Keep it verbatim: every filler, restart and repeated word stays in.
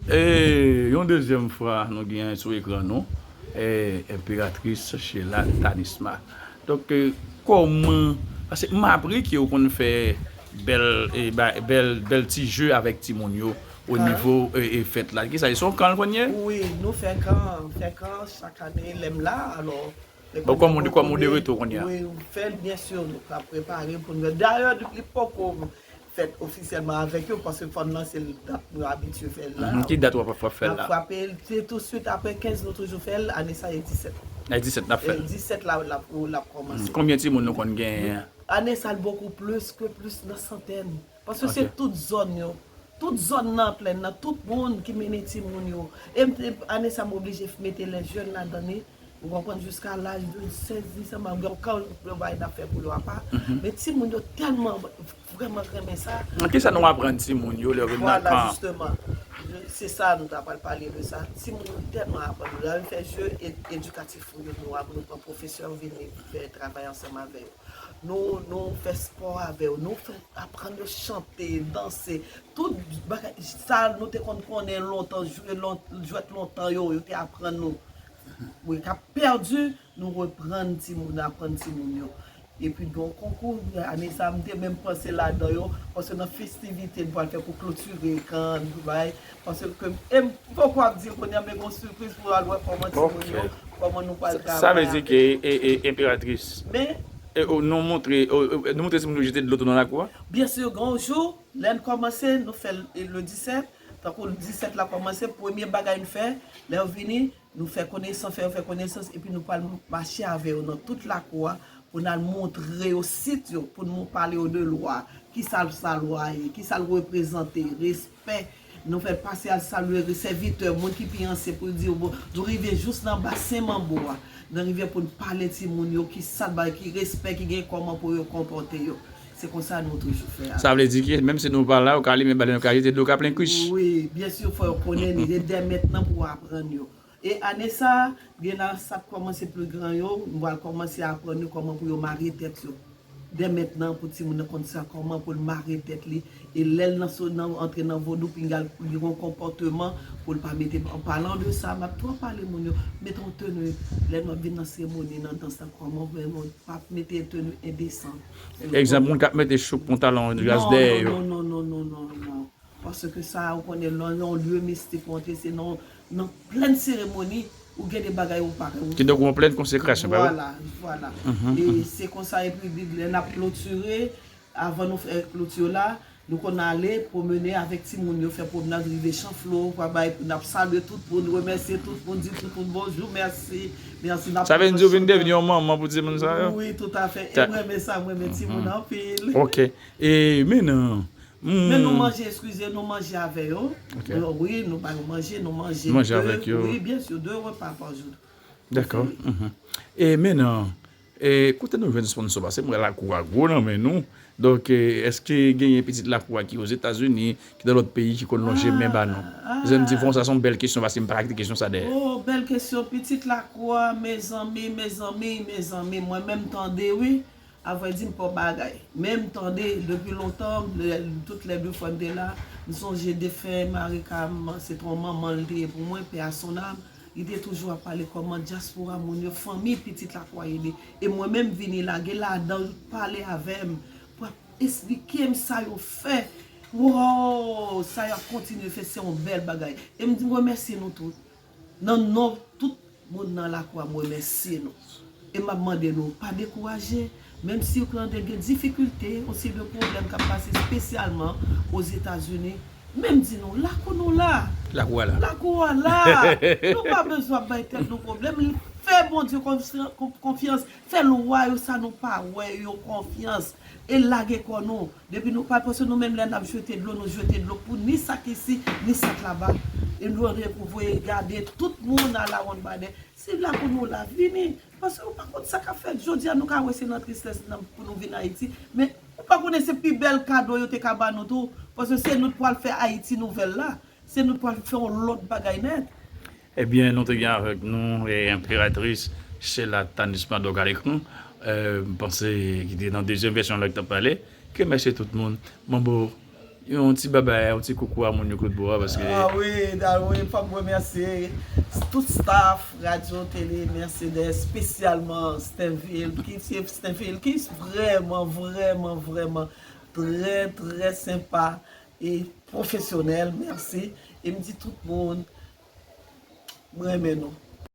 E yon dezyèm fwa, nou gen sou ekran nou, e, Enperatris Sheila Tanisma. Donk, e, kòman, paske m apri ke ou konn fè bèl, e, ba- bèl, bèl ti je avèk timoun yo o nivo, e, e, fèt la. Kisa, se yon kan l konn ye? Wi, nou fè kan, fè kan chak ane, lè m la, alò, Bon, kòm ou, kòm ou de retou kounye a. Wi, fè l, byen si, nou ka prepare pou nou. Dayè, li poko fèt ofisyèlman avèk yo, paske fò n lanse l dat nou abitye fè l la. Mhm, ki dat w ap, w ap fè l la? N ap frape l, se tousuit apre kenz, nou toujou fè l, ane sa e disèt. E disèt n ap fè l. E disèt la, l ap, l ap kòmanse. Mhm, konbyen timoun nou konn genyen? Ane sa, l bokou plis ke plis nan santèn. Paske se tout zòn yo. Tout zòn nan plèn nan, tout moun ki mennen timoun yo. E m te, ane sa, m oblije mete les jeunes ladan li. Ou konprann, jiska laj de sèz, disetan, m gen yon kan yon bagay n ap fè pou yo apa. Mhm. Men timoun yo tèlman vrèman renmen sa. Kisa nou aprann timoun yo lè yo vin nan kan? Vwala, jisteman. Se sa, nou ta pral pale de sa. Timoun yo tèlman aprann. Nou la, nou fè je ed- edikatif pou yo, nou ap, nou pran pwofesè, vini fè travay ansanm avè yo. Nou, nou fè spò avè yo, nou fè aprann yo chante, danse, tout bagay sa nou te konn konnen lontan, jwe lon- jwèt lontan yo, yo te aprann nou. Wi, k ap pèdi, nou reprann timoun, aprann timoun yo. Epi gen yon konkou, ane sa m te menm panse ladan yo, paske nan festivite n pral fè pou klotire kan, bay, paske e m poko ap di l kounye a, men gen yon sipriz pou w al wè kòman timoun yo, kòman nou pral travay avèk yo. Sa vle di ke, e, e, Enperatris, men e, o, nou montre, o, o, nou montre timoun yo jete dlo tou nan lakou a? Byen si, gen yon jou, lè n kòmanse, nou fè l, e, le disèt, tankou le disèt la kòmanse, premye bagay n fè, lè yo vini, nou fè konesans, fè yo fè konesans, epi nou pral mache avè yo nan tout lakou a, pou n al montre yo sit yo, pou nou pale yo de lwa, kisa l sa lwa ye, kisa l reprezante, respè. Nou fè pase al salye sèvitè, moun ki pi ansyen pou di yo, bon, nou rive jous nan basen manbo a. Nou rive pou n pale timoun yo, kisa l bay, ki respè ki gen, kòman pou yo konpòte yo. Se konsa nou toujou fè a. Sa vle di ke menm si nou pa la, yo ka limen balèn, yo ka jete dlo, ka plen kwich. Wi, byen si, fò yo konnen li, e dè mentnan pou aprann yo. E ane sa, gen nan sa k kòmanse pli gran yo, m pral kòmanse aprann yo kòman pou yo mare tèt yo. Dè mentnan, pou timoun nan konn sa, kòman pou l mare tèt li. E lè l nan so- nan antre nan vodou, pinga l gen yon konpòteman pou l pa mete. An palan de sa, m ap twò pale moun yo, mete yon teni lè nou ap vin nan seremoni, nan dans la, kòman pou nou pa mete teni endesan. Egzanp, moun k ap mete chouk, pantalon ras dèyè yo. Non, non, non, non, non, non, non. Paske sa, ou konnen, nan yon lye mistik ou antre, se nan, nan plèn seremoni, ou gen de bagay ou pa. Ki donk yon plèn konsekrasyon, pa vre? Vwala, vwala. Mhm, e se konsa, epi lè n ap klotire, avan nou fè kloti la, nou konn ale pwomene avèk timoun yo, fè pwomnad, rive Chanflo, pou bay, n ap salye tout moun, remèsye tout moun, di tout moun bonjou, mèsi, mèsi, n ap. Sa vle di ou vin devni yon manman pou timoun sa yo? Wi, toutafè. E m renmen sa, m renmen timoun anpil. Ok. E men nan, men nou manje, eskize, nou manje avè yo. Ok. Wi, nou ba yo manje, nou manje de, wi, byen si, de repa pa jou. Dakò. Mhm. E men nan, e kote nou jwenn sponsò? Paske m wè lakou a gwo nan men nou. Donk, e, èske genyen pitit lakou a ki Ozetazini, ki nan lòt peyi, ki konn lonje men ba nou? Ah, ah. Jan m di, fò sa se yon bèl kesyon, paske m pa ka kite kesyon sa dèyè. Oh, bèl kesyon, pitit lakou a, mezanmi, mezanmi, mezanmi, mwen menm tande, wi. Avrèdi, m pa w bagay. Men m tande, depi lontan, lè, tout lè de fwa m te la, m sonje defen Marika, m, se te yon manman l te ye pou mwen, paix à son âme. Li te toujou ap pale kòman dyaspora moun yo, fanmi pitit lakou a ye li. E mwen menm vini lage ladan l, pale avè m, pou ap esplike m sa yo fè. Wow, sa y ap kontinye fè, se yon bèl bagay. E m di, m remèsye nou tout. Nan non tout moun nan lakou a, m remèsye nou. E m ap mande nou, pa dekouraje, menm si ou tande gen difikilte, yon seri de pwoblèm k ap pase espesyalman Ozetazini, men m di nou, lakou nou la. Lakou a la. Lakou a la. Nou pa bezwen ap bay tèt nou pwoblèm. Fè Bondye konfyan- konfyans. Fè lwa yo, sa nou pa wè yo, konfyans. E lage kò nou. Depi nou pa, paske nou menm lè n ap jete dlo, nou jete dlo pou ni sa k isi, ni sa k laba. E nou voye gade tout moun a la wonn badè. Se la pou nou la, vini. Paske ou pa konn sa k ap fèt. Jodi a, nou ka wè se nan tristès nan, pou nou vin Ayiti. Men ou pa konnen se pi bèl kado yo te ka ba nou tou. Paske se nou t pral fè Ayiti nouvèl la. Se nou t pral fè yon lòt bagay nèt. Ebyen, nou te gen avèk nou, e, Enperatris Sheila Tanisma Dorcallecron, e, m panse ki te nan dezyèm vèsyon lè k t ap pale, ke mèsi tout moun. Manbo, Yon ti babay, yon ti koukou a moun yo k lòt bò a, paske Ah wi, da wi, fò m remèsye tout staff Radio Télé Mercedes, espesyalman Stenville, ki se Stenville, ki vrèman, vrèman, vrèman trè, trè senpa e pwofesyonèl. Mèsi. E m di tout moun, mwen renmen nou.